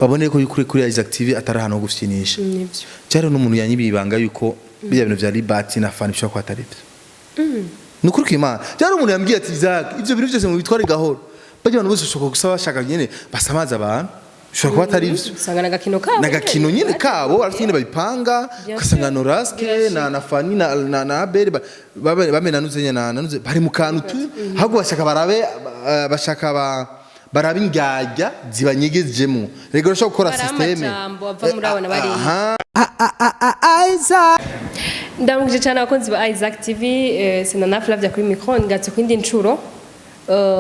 Babone ko kuri Isaac TV atari ahantu ho gufyinisha. Nivyo. Cyari n'umuntu yanyibiye ibanga yuko bijya bintu vya Libati na Fani bishobora kuba atari byo. Ni ukuri kw'Imana, byari umuntu yambwiye ati: "Isaac, ivyo bintu byose mu bitware gahoro, bajya abantu bose bashobora gusa bashaka nyene basamaza abantu, bishobora kuba atari byo." Usanga n'agakino kabo. Nagakino nyene kabo, barafite nyene babipanga. Bien ugasanga sûr. Noraske na Fani na Abel bamena nuze na nuze bari mu kantu tu, ahubwo bashaka barabe bashaka barabe indyarya zibanyegejemwo. Rego urashobora gukora Barabe système. Amajambo ava muri abo na bariya. Aha. Ndamukije cyane abakunzi ba Isaac TV, sinana Flavia kuri micro, ngatse ku yindi ncuro.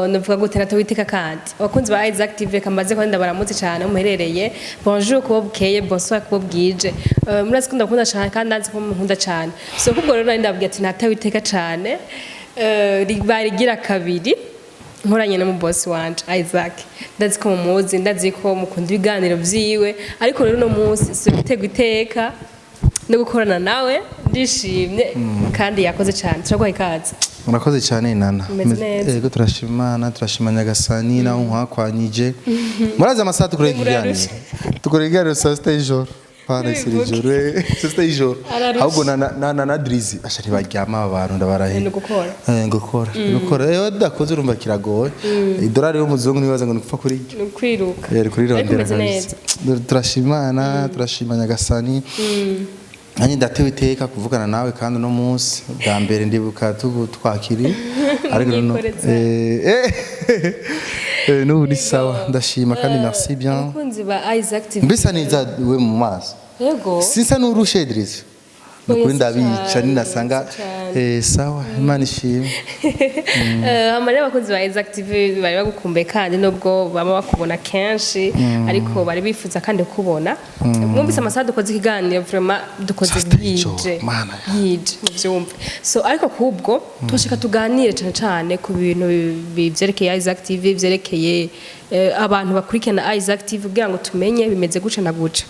Navuga gute natawiteka kandi abakunzi ba Isaac TV kamaze ko ndabaramutse cyane muherereye. Bonjour kubo bukeye, bonsoir kubo bwije. Murazi ko ndakunda cyane kandi ndazi ko munkunda cyane, so kubwo rero nari ndababwira ati natawiteka cyane. Barigira kabiri nkoranye na mubosi wanje Isaac. Ndazi ko mumuzi, ndazi ko mukunda ibiganiro vyiwe, ariko rero uno munsi si gutega iteka no gukorana nawe. Ndishimye kandi yakoze cyane. Turaguha ikaze. Murakoze cyane, Nana. Umeze neza? Yego, turashima Imana, turashima Nyagasani nawe nkwakwanije. Murazi amasaha dukorera ikiganiro? Murarusha. Dukorera ikiganiro saa 6 y'ijoro. Pana Ntibivuge. ijoro, saa 6 y'ijoro. Ararusha. Ahubwo na Drizi asha ntibaryama aba bantu, ndabarahiye. Ni ugukora. Gukora, gukora. Udakoze urumva kiragoye. Idolari y'umuzungu nibaza ngo ni gupfa kuri iryo. Ni ukwiruka. Kuri Ariko rondera umeze kabisa. neza? Turashima Imana, turashima Nyagasani. Nanjye ndatewe iteka kuvugana nawe kandi uno munsi bwa mbere ndibuka twakiri, ariko Mwikoreza. N'ubu ni sawa, ndashima kandi merci bien. Abakunzi ba Isaac TV. Mbese neza we mu maso? Yego. Sinsa n'urushe, Idris, nukuri. Oya, si Ndabica cane, ninasanga. si cane. Sawa, Imana ishimwe. Hama rero abakunzi ba Isaac TV bari bagukumbuye, kandi nubwo baba bakubona kenshi, ariko bari bifuza kandi kubona. Mwumvise amasaha dukoze ikiganiro, vraiment dukoze 6 y'ijoro, bwije. Mana ya. Bwije muvyumve. So ariko kubwo twashaka tuganire cane cane ku bintu vyerekeye Isaac TV, vyerekeye abantu bakurikirana Isaac TV, kugira ngo tumenye bimeze guca na guca.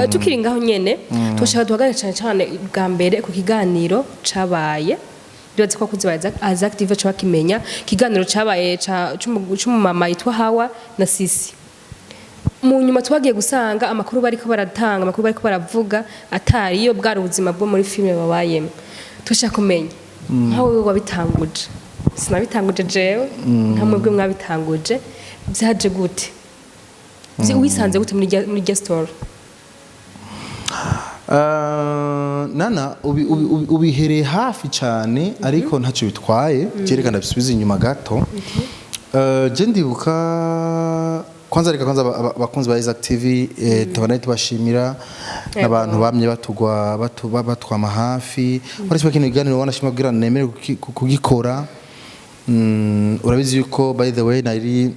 Tukiri ngaho nyene, twashaka duhagarare cane cane bwa mbere ku kiganiro cabaye. Ndibaza ko abakunzi ba Isaac TV baca bakimenya ikiganiro cabaye c'umumama yitwa Hawa na Sisi. Mu nyuma twagiye gusanga amakuru bariko baratanga, amakuru bariko baravuga atariyo, bwari ubuzima bwo muri filime babayemo. Tushaka kumenya nka wewe wabitanguje, sinabitanguje jewe, nka mwebwe mwabitanguje, vyaje gute? Wisanze gute muri rya story? Nana ubihereye hafi cyane, ariko ntacyo bitwaye, reka ndabisubiza inyuma gato. Je ndibuka kwanza, reka kwanza abakunzi ba Isaac TV tubanaye tubashimira n'abantu bamye batugwa batwama hafi. Uretse kino kiganiro wanashima kugira nemere kugikora. Urabizi yuko, by the way, nari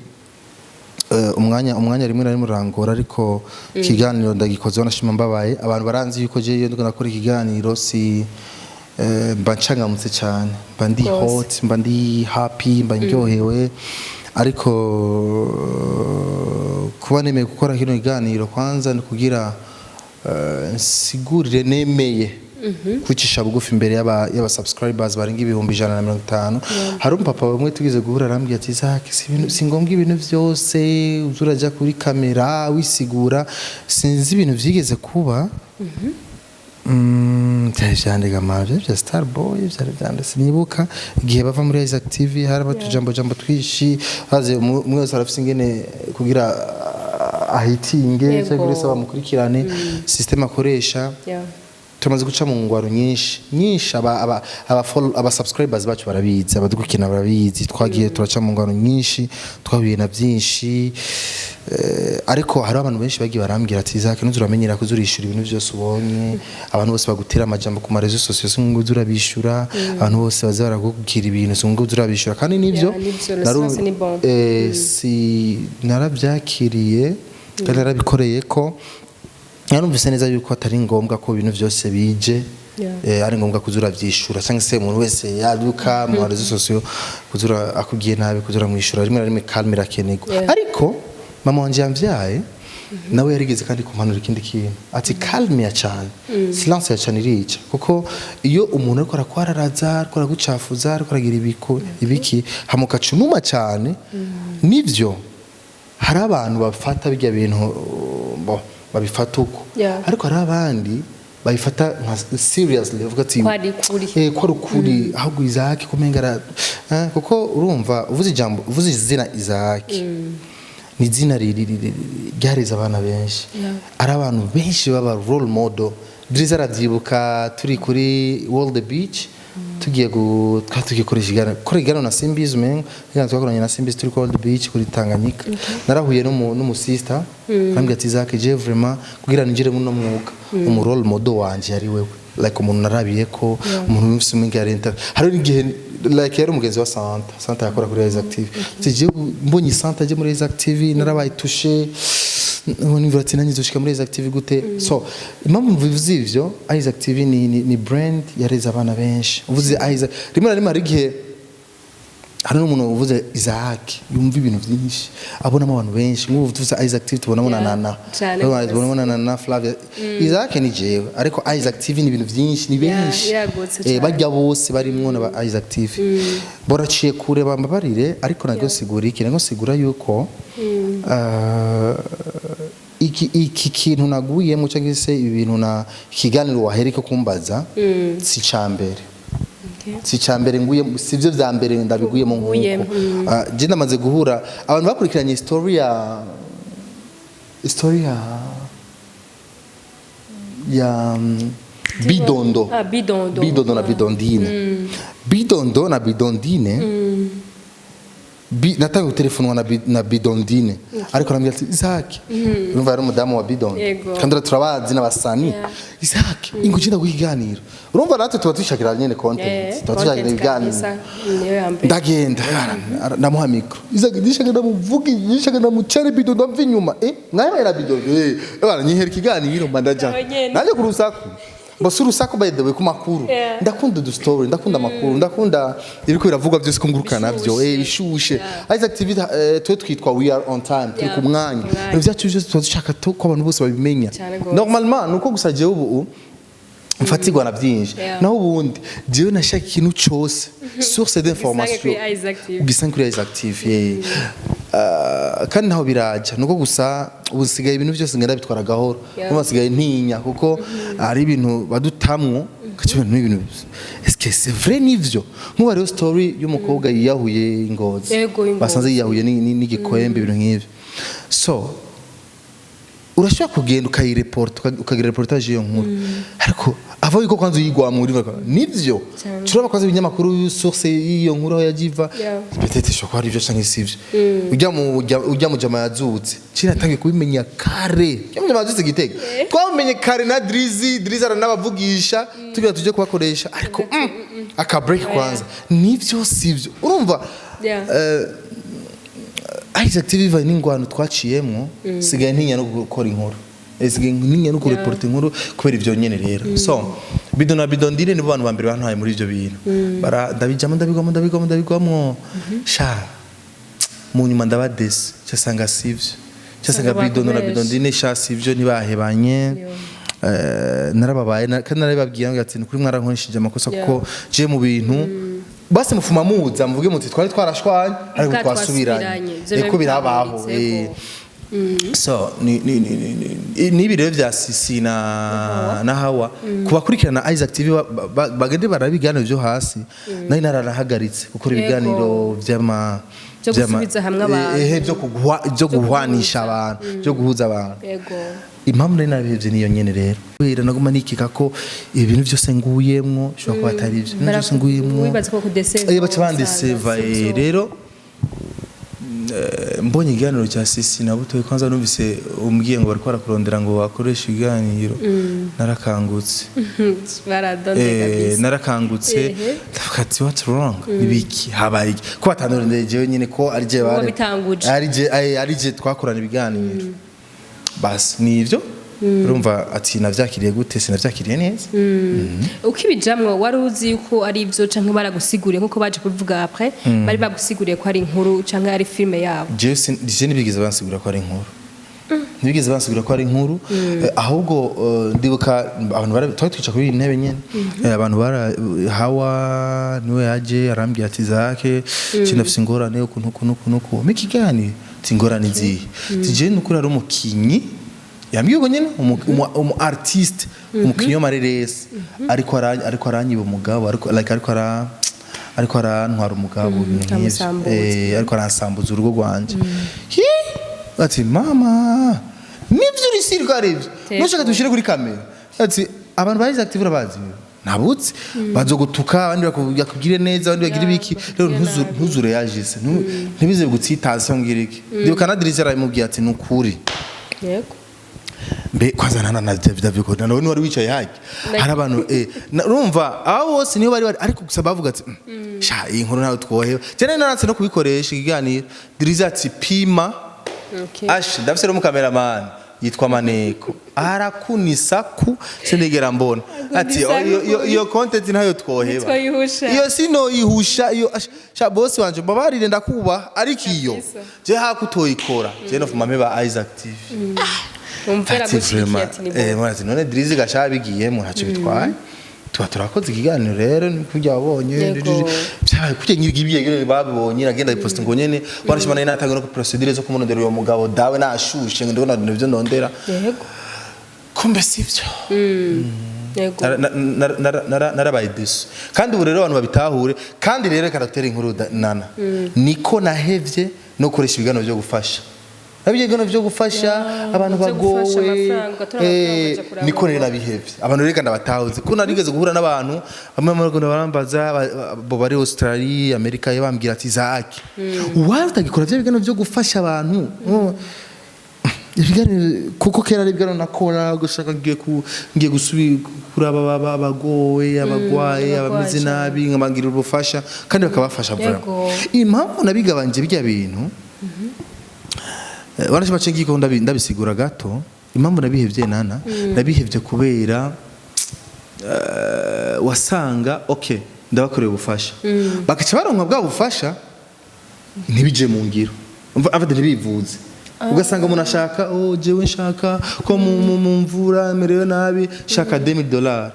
umwanya rimwe nari murangora, ariko ikiganiro ndagikoze wanashima mbabaye. Abantu baranzi yuko je iyo ndiko nakora ikiganiro si mba ncangamutse cyane, mba ndi hot, mba ndi happy, mba ndyohewe. Ariko kuba nemeye gukora kino kiganiro kwanza ni kugira nsigurire, nemeye kwicisha bugufi imbere y'aba subscribers barenga 150,000. Hari umupapa bamwe tugize guhura arambwira ati: "Isaac, si ngombwa ibintu byose uza urajya kuri kamera wisigura." Sinzi ibintu vyigeze kuba. Byari vyandega ma byari bya Starboy, byari vyande, sinibuka igihe bava muri Isaac TV. Hari abatujambo jambo twishi haze, umwe wese arafise ingene kugira ahitinge cyangwa kugira bamukurikirane, system akoresha. Tumaze guca mu ngwaro nyinshi nyinshi, aba subscribers bacu barabizi, abadukurikirana barabizi. Twagiye turaca mu ngwaro nyinshi, twahuye na byinshi, ariko hari abantu benshi bagiye barambwira ati: "Isaac, ntuzuramenyera kuzurishura ibintu byose ubonye, abantu bose bagutera amajambo ku ma réseaux sociaux ngo uzurabishura, abantu bose baza barakubwira ibintu ngo uzurabishura." Kandi nivyo. Yeah, nivyo, le silence ni bon. Si narabyakiriye kandi narabikoreye ko narumvise neza yuko atari ngombwa ko ibintu byose bije ari ngombwa kuzura vyishura, cyangwa se umuntu wese yaduka mu réseaux sociaux kuzura akubwiye nabi kuzura mwishura. Rimwe na rimwe calme irakenerwa. Ariko mama wanje yamvyaye nawe yarigeze kandi kumpanura ikindi kintu, ati: "Calme ya cyane, silence ya cyane irica." Kuko iyo umuntu ariko arakwararaza, ariko aragucafuza, ariko aragira ibiko ibiki, hamuka cunuma cyane, nivyo hari abantu bafata bijya bintu. bo babifata uko, ariko hari abandi babifata nka seriously, bavuga ati Ko ari ukuri. Ko ari ukuri, ahubwo Isaac kumenga kuko urumva uvuze ijambo, uvuze izina Isaac, ni izina ryareze abana benshi. Ari abantu benshi baba role model. Drizzy aravyibuka, turi kuri World Beach, tugiye twari tugiye gukoresha ikiganiro, gukora ikiganiro na Simbizi, umengo ikiganiro twakoranye na Simbizi turi kuri World Beach kuri Tanganyika. Narahuye n'umusista, arambwira ati: "Isaac, je vraiment kugira ninjire muri uno mwuga, umu role model wanje yari wewe, like umuntu narabiye ko umuntu wese umenga yari hari n'igihe like yari umugenzi wa Santa, Santa yakora kuri Isaac TV. Ati: "Jewe mbonye Santa aje muri Isaac TV narabaye touché, nimvura ati nanjye nzoshika muri Isaac TV gute?" So impamvu mvuze ivyo, Isaac TV ni brand yareze abana benshi. Uvuze Isaac, rimwe na rimwe hari igihe hari n'umuntu uvuze Isaac yumva ibintu byinshi, abonamo abantu benshi. Nk'ubu tuvuze Isaac TV tubonamo na Nana, Cane gose. tubonamo na Nana Flavia. Isaac ni jewe, ariko Isaac TV ni ibintu byinshi, ni benshi. Yagutse cane. Bajya bose barimwo na ba Isaac TV boraciye kure, bambabarire, ariko nabwo sigura iki, nabwo sigura yuko iki kintu naguyemo cyangwa se ibintu na ikiganiro wahereka kumbaza si cambere, si cambere nguye, si byo vya mbere ndabiguyemo. Uguyemo. Nkuko je ndamaze guhura abantu bakurikiranye story ya Bidondo. Ah, Bidondo. Bidondo na Bidondine, Bidondo na Bidondine. Natangiye gutelefonwa na Bidondine, ariko arambwira ati: "Isaac," urumva yari umudamu wa Bidondo. Kandi turabazi n'abasani. "Isaac, ingo ugenda guha ikiganiro." Urumva natwe tuba dushakira nyene content, tuba dushakira content ibiganiro. Kabisa, niyo ya mbere. Ndagenda ndamuha micro. "Isaac, ndishaka ndamuvuge, ndishaka ndamucare Bidondo mva inyuma." Mwabaye na Bidondo, bana nyihera ikiganiro mba ndaja. Aho nyene. Naje ku rusaku, mbose urusaku by the way ku makuru. Ndakunda udu story, ndakunda amakuru, ndakunda ibiriko biravugwa byose ko nguruka navyo. Bishushe. Bishushe. Isaac TV, twe twitwa We Are On Time, turi ku mwanya. Ku mwanya. Ibintu byacu byose tuba dushaka ko abantu bose babimenya. Cyane gose. Normalement nuko gusa jewe ubu mfatirwa na byinshi. Naho ubundi jewe nashaka ikintu cose, source d'information, kuri Isaac TV. Ugisange kuri Isaac TV. Kandi naho biraja nuko gusa ubu nsigaye ibintu byose ngenda bitwara gahoro. Ubu nsigaye ntinya kuko hari ibintu badutamwo ugaca ubona n'ibintu, est-ce que c'est vrai nivyo? Nk'ubu hariho story y'umukobwa yiyahuye i Ngozi. Yego, i Ngozi. Basanze yiyahuye n'igikwembe, ibintu nk'ivyo. So urashobora kugenda ukayireporta, ukagira reportage y'iyo nkuru, ariko ava yuko kwanza uyigwamwo uri nivyo. Cyane. Turaba kwanza ibinyamakuru, source y'iyo nkuru aho yajiva. Peut-être ishobora kuba ari ivyo canke sivyo. Ujya mu jama yazutse cina natangiye kubimenya kare. Ujya mu jama yazutse Gitega twamumenye kare na Drizzy. Drizzy aranabavugisha tugira tuje kubakoresha, ariko aka break kwanza, nivyo sivyo, urumva? Isaac TV iva n'ingwano twaciyemwo, sigaye ntinya no gukora inkuru. Sigaye ntinya no kureporta inkuru kubera ivyo nyene rero. So Bido na Bidondine nibo bantu ba mbere bantwaye muri ivyo bintu. Ndabijamo, ndabigwamo, ndabigwamo, ndabigwamo, sha mu nyuma ndabadese, cyasanga sivyo, cyasanga Usanga Bidondo na bakubeshe. Bidondine sha sivyo, ntibahebanye. Narababaye kandi narabibabwiye ngo ati: "Nukuri mwarankoresheje amakosa, kuko je mu bintu basi mufuma muza muvuge muti twari twarashwanye ariko Bwa twasubiranye." twasubiranye. Ivyo Eko biba birabaho. bitahuritse. So ni nibi rero vya Sisi na Hawa, kubakurikirana Isaac TV bagende baraba ibiganiro vyo hasi. Nari nararahagaritse gukora ibiganiro vy'ama Vyo gusubiza hamwe abantu. Vyo guhwanisha abantu, vyo guhuza abantu. Impamvu nari narabihevye niyo nyene rero, kubera naguma nikeka ko ibintu byose nguyemwo bishobora kuba atari ivyo, ibintu byose nguyemwo. Wibaza ko kudeseva. Baca bandeseva. Rero mbonye ikiganiro cya Sisi na Butoyi, kwanza numvise umbwiye ngo bariko barakurondera ngo bakoreshe ibiganiro, narakangutse. Baradonde kabisa. Narakangutse. Ndavuga ati: "What's wrong? Nibiki habaye iki ko batandurondeye jewe nyene, ko ari je bare Wabitanguje. ari je twakorana ibiganiro?" Basi nivyo, urumva ati navyakiriye gute? Sinavyakiriye neza. Ukibijamwo wari uzi yuko ari ivyo, canke baragusiguriye nkuko baje kubivuga après, bari bagusiguriye ko ari inkuru canke ari filme yabo? Jewe je ntibigeze bansigura ko ari inkuru, ntibigeze bansigura ko ari inkuru. Ahubwo ndibuka abantu twari twica kuri iyi ntebe nyene. Abantu bara Hawa niwe yaje arambwira ati: "Zake kinafise ingorane ukuntu ukuntu ukuntu ukuntu." Mpa ikiganiro. Ati: "Ingorane izihe?" Ati: "Jewe nukuri ari umukinyi Yambwiye ngo nyene umu artiste, umukinyomareresi, ariko aranyiba umugabo, ariko like ariko arantwara umugabo, ibintu nk'ivyo. Amusambuza. Ariko aransambuza urugo rwanje. Hi! Ati: "Mama, nivyo, uri sûr ko ari ivyo?" Teko. Nushaka tubishire kuri kamera. Ati: "Abantu ba Isaac TV urabazi, ntabutse bazogutuka, abandi bakubwire neza, abandi bagira ibiki. Rero bakubwire nabi. Ntuzure yajise, ntibize gutsitaza ngira iki." Ndibuka na Drizzy arabimubwiye ati: "Nukuri." Mbe kwanza nana na David ko nawe wari wicaye hajya hari abantu, urumva abo bose niyo bari ariko gusa bavuga ati: Sha, iyi nkuru nawe twoheba." Cyane naratse no kubikoresha ikiganiro. Drizzy ati: "Pima." Ash, ndafise n'umukameramani yitwa Maneko, arakunisaku sinigera mbona ati: Akunda "Oh, iyo content ntayo twoheba." Ntitwoyihusha. Iyo sinoyihusha iyo. Ash, sha bosi wanje, mbabarire, ndakubaha, ariko iyo Kabisa. je hakutoyikora je no fuma mpeba Isaac TV. Umvera Ati gushigikiye. vraiment, Ati ni bon. Mwana ati: "None Drizzy gasha bigiyemo, ntacyo bitwaye." Tuba turakoze ikiganiro rero, ni kurya wabonye. Byabaye kurya ngibi babibonye, nagenda ipost ngo nyene warashima nari natanga no procédure zo kumurondera uyo mugabo dawe, nashushe ngo ndabona nivyo ndondera. Kumbe sivyo. Narabaye déçu. Kandi ubu rero abantu babitahure. Kandi rero reka ndagutere inkuru nana niko nahevye no gukoresha ibiganiro byo gufasha. Nabyo ibiganiro byo gufasha abantu byo gufasha bagowe, amafaranga, ugatora amafaranga ukaja kuraba niko rero ngo- nabihevye. Abantu reka ndabatahuze ko narigeze guhura n'abantu bamwe mu Rwanda barambaza, bo bari Australia, Amerika, bambwira ati: "Isaac, wawe utagikora bya biganiro byo gufasha abantu?" Ibiganiro kuko kera ari ibiganiro nakora gushaka ngiye gusubi kuraba abagowe, abagwaye, abagwaye abameze cyane. nabi, nkabagira ubufasha kandi bakabafasha vraiment. Impamvu nabigabanje bijya bintu, wanashima cengi ko ndabisigura gato. Impamvu nabihevye nana, nabihevye kubera wasanga okay, ndabakoreye ubufasha, bakaca baronka bwa bufasha ntibije mu ngiro. Umva, afite ntibivuze. Ugasanga umuntu ashaka: "Oh, jewe nshaka ko mu mvura merewe nabi, shaka $2000."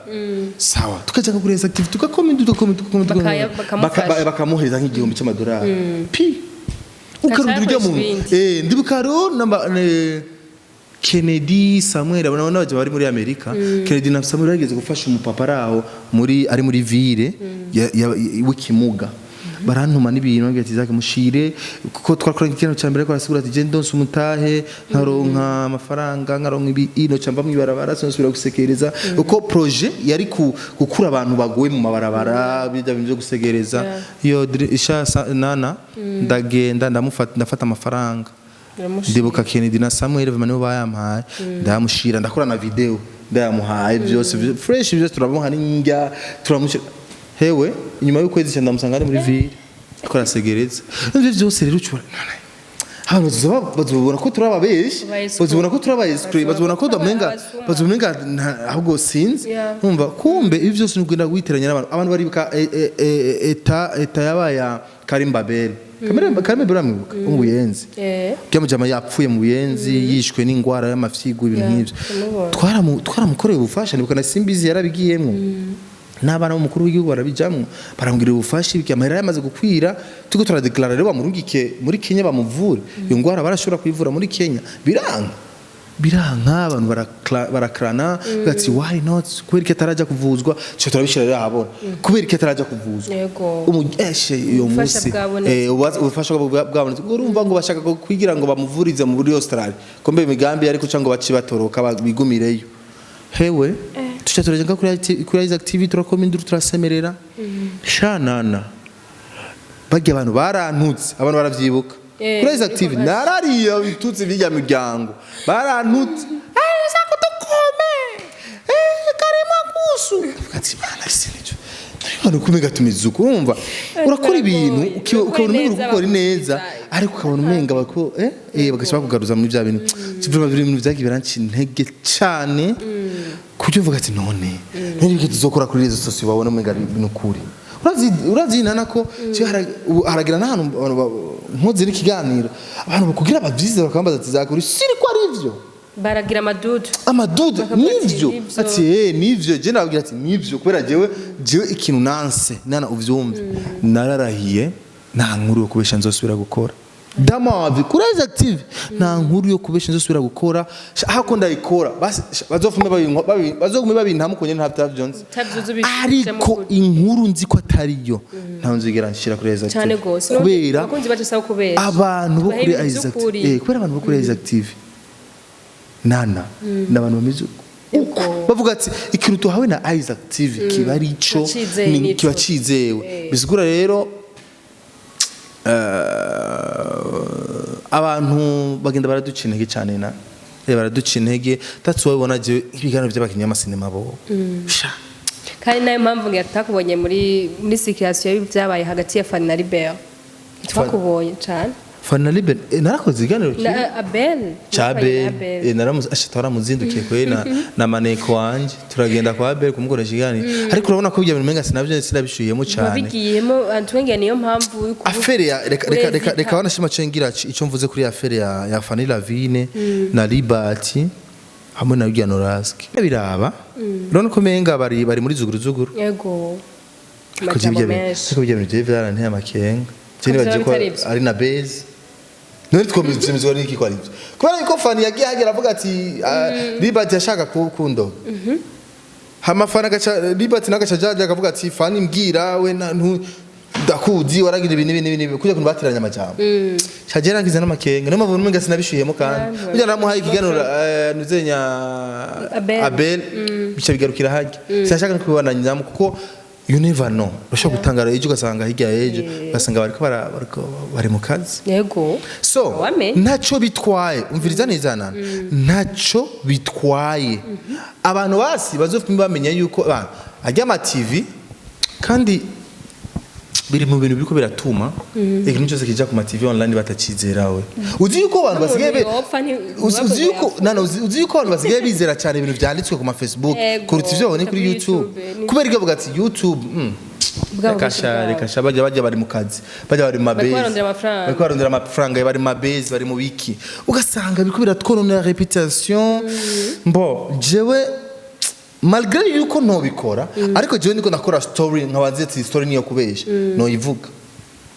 Sawa, tukaja kuri active, tugakomenda, tugakomenda, tugakomenda, Bakamufasha. Bakamuhereza nk'igihumbi cy'amadolari pi ukarundira ujya akoresha muntu. ibindi. Ndibuka rero Kennedy, Samuel, abana n'abaje bari muri Amerika. Kennedy na Samuel bageze gufasha umupapa ari aho muri ari muri ville w'ikimuga, barantuma n'ibintu, bambwira ati: "Zake mushire," kuko twakora ikintu cya mbere, ariko arasigura ati: "Je ndonse umutahe, nkaronka amafaranga, nkaronka ibi ino cyamba mwibarabara, sinosubira gusekereza," kuko projet yari gukura abantu bagowe mu mabarabara, bijya bintu byo gusegereza. Iyo isha nana ndagenda ndamufata, ndafata amafaranga. Uramushira. Ndibuka Kennedy na Samuel vraiment nibo bayampaye, ndayamushira, ndakora na video ndayamuhaye, byose fresh, byose turamuha n'indya turamushira. Hewe, inyuma y'ukwezi cyane ndamusanga ari muri ville ariko arasegereza. Ivyo byose rero ucura abantu bazobona ko turi ababeshi, Aba escroc. bazobona ko turi aba escroc, bazobona ko damenga, abasuma. bazomenga ahubwo sinzi. Umva, kumbe ibi byose ni ugenda witeranya n'abantu. Abantu baribuka eta yabaye ya Karim Babel. Karim Babel uramwibuka, wo mu Buyenzi? Byamujama yapfuye mu Buyenzi, yishwe n'ingwara y'amafyigo, ibintu nk'ivyo. Ndamubona. Twaramukoreye ubufasha. Nibuka na Simbizi yarabigiyemwo n'abana b'umukuru w'igihugu barabijamwo, baramubwira ubufasha ibiki. Amahera yamaze gukwira, turiko turadeklara rero bamurungike muri Kenya bamuvure iyo ngwara, barashobora kuyivura muri Kenya. Biranga, biranka, abantu barakrana bati: "Why not? Kubera iki atarajya kuvuzwa?" Cyo turabishira rero ahabona kubera iki atarajya kuvuzwa. Umugeshe iyo Ubufasha munsi bwabonetse. ubufasha bwabonetse. Urumva ngo bashaka ko kwigira ngo bamuvurize muri Australia, ko mbe imigambi ariko cyangwa baci batoroka bigumireyo. Hewe, tuca turajya kuri Isaac TV, turakoma induru, turasemerera shanana, barya abantu barantutse, abantu baravyibuka. Kuri Isaac TV narariye bitutsi bijya miryango, barantutse: "Isaac tukome, karema kusu." Ndavuga ati: "Bana, sinico abantu kumega tumiza uko." Urumva urakora ibintu Biragoye. ukabona umenga uri gukora neza, Neza. ariko ukabona umenga bako bagaca bakugaruza muri bya bintu. Vraiment, biri ibintu byagiye biranca intege cyane, kuburyo uvuga ati: "None none ibyo tuzokora kuri réseaux sociaux babona umenga ari nukuri." Urazi nana ko cyo ubu haragira n'ahantu abantu nkoze n'ikiganiro, abantu bakubwira abavyize, bakambaza ati: "Zakuri siri ko ari ivyo?" Baragira amadudu. Amadudu. Bakavuga ati, Nivyo. "Nivyo." Ati: "Nivyo." Je nababwira ati: "Nivyo," kubera jewe ikintu nanse nana uvyumve, nararahiye nta nkuru yo kubesha nzosubira gukora. Damavi kuri Isaac TV nta nkuru yo kubesha nzosubira gukora. Hako ndayikora basi bazofume bazogume babintamu kunye nta Jones. Utavyuzi ubishizemo. Ariko Ukuri. inkuru nzi ko atariyo, ntaho nzigera nshira kuri Isaac Cyane TV. gose. Kubera Abakunzi bacu saba kubesha. abantu bo Tubahe kuri ibintu Isaac vy'ukuri. Kubera abantu bo kuri Isaac TV nana n'abantu bameze uko. Bavuga ati ikintu tuhawe na Isaac TV kiba ari ico. Kiba cizewe nico. Kiba cizewe. Bisigura rero abantu bagenda baraduca intege cyane na baraduca intege. That's why ubona jewe ibiganiro by'abakinnyi b'amasinema bo sha. Kandi nayo mpamvu ngira tutakubonye muri situation byabaye hagati ya Fanny na Libert, twakubonye cyane. Fanny Liben, narakoze ikiganiro kimwe. Na Abel. Cha Twakubonye na Abel, naramuzi asha, twaramuzindukiye kwe na maneko wanje, turagenda kwa Abel kumukoresha ikiganiro, ariko urabona ko ibyo bintu umenga sinavyo sinabishuyemo cyane. Wabigiyemo antwenge, niyo mpamvu Affaire ya reka Urezita. Reka wanashima cengira ico mvuze kuri affaire ya Fanny Lavine na Liberty hamwe na Julian Noraski, biraba urabona ko menga bari muri zuguru zuguru. Yego. Ariko Amajambo ibyo bintu menshi. ariko ibyo bintu jewe byaranteye amakenga. Je Ko nibagiye vyaba ko bitari ivyo. ari na base none twemezwa n'iki ko ari ibyo, kubera yuko Fanny yagiye hagera avuga ati Liberty yashaka kundoga, hama Fanny agaca Liberty nagaca jaje akavuga ati Fanny mbwira we na ndakuzi waragira ibintu ibi n'ibi n'ibi, kujya kuntu batiranya amajambo. Shaje rangiza n'amakenga, niyo mpamvu numenga sinabishuyemo. Kandi burya naramuhaye ikiganiro nuzenya. Abel. Abel bica bigarukira harya, sinashaka no kubibandanyamo kuko you never know, urashobora gutangara ejo ugasanga hirya y'ejo ugasanga bariko bari mu kazi. So Wame. ntacyo bitwaye, umviriza neza nana, ntacyo bitwaye. Abantu basi bazofuma bamenya yuko abantu ajya ama TV kandi biri mu bintu biriko biratuma ikintu cyose kija ku ma TV online batacizerawe. Uzi yuko abantu basigaye Yopfa uzi yuko nana uzi yuko abantu basigaye bizera cyane ibintu vyanditswe ku ma Facebook kuruta ivyo babonye kuri kuri YouTube, YouTube, kubera ibyo bavuga ati YouTube Bwabo reka bushi sha bwabo. Reka sha, bajya bari mu kazi, bajya bari mu mabezi. Bariko barondera amafaranga. Bariko barondera amafaranga, bari mu mabezi, bari mu biki, ugasanga biriko biratwononera réputation. Mbo jewe malgré yuko ntobikora, ariko jewe niko nakora story nkabanze ati story niyo kubesha noyivuga,